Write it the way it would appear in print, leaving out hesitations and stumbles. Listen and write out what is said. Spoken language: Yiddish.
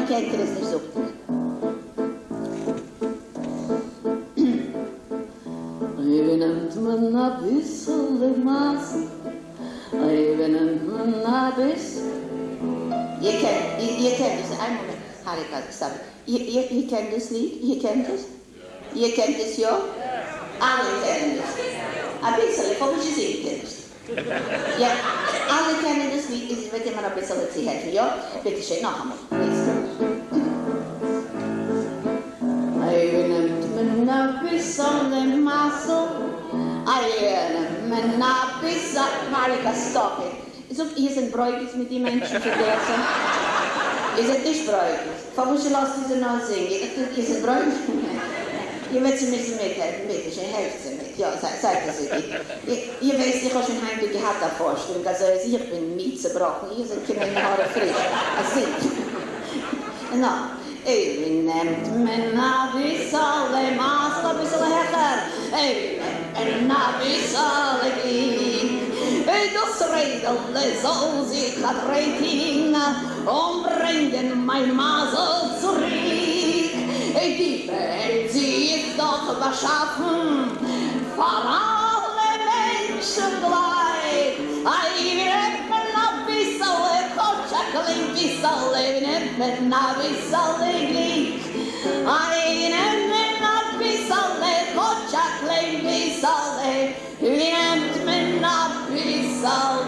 קענט איר עס נישט, זאגט איר. אוי ווי נעמט מען אביסעלע מזל, אוי ווי נעמט מען אביסל. איר קענט, איר קענט דאס, איין מאמענט, האריקא, stop it, איר קענט דאס ליד? איר קענט עס? איר קענט עס יא? אלע קענען דאס. אביסעלע, פארוואס זינגט איר נישט? יא, אלע קענען דאס ליד, איז וועט איר מיר אביסעלע צוהעלפן, יא? ביטע שען, נאכאמאל, please. איי ווי נעמט מען אביסעלע מזל, איי ווי נעמט מען אביסעלע, מאריקא stop it, זאג, איר זענט ברוגז מיט די מענטשן פון געטא? איר זענט נישט ברוגז? פארוואס לאזט איר זיי נאר זינגען? איר זענט ברוגז? איר וועט זיי מוזן מיטהעלפן, ביטע שוין, העלפט זיי מיט, יא, זייט אזוי גוט. איר ווייסט, איך האב שוין היינט דא געהאט א פארשטעלונג, אזוי אז איך בין מיד צעבראכן, איר זענט קיין עין הרע פריש, א זינט. נא, אוי ווי נעמט מען אביסעלע מזל אביסעלע העכער, אוי ווי נעמט מען אביסעלע גליק, אוי דאס רעדעלע זאל זיך א דריי טוהן, און ברענגען מיין מזל צוריק, אוי די וועלט זי איז דאך באשאפן פאר אלע מענטשן גלייך, איי ווי נעמט מען אביסעלע, כאטש א קליין ביסעלע, ווי נעמט מען אביסעלע גליק, איי ווי נעמט מען אביסעלע, כאטש א קליין ביסעלע, ווי נעמט מען אביסעלע.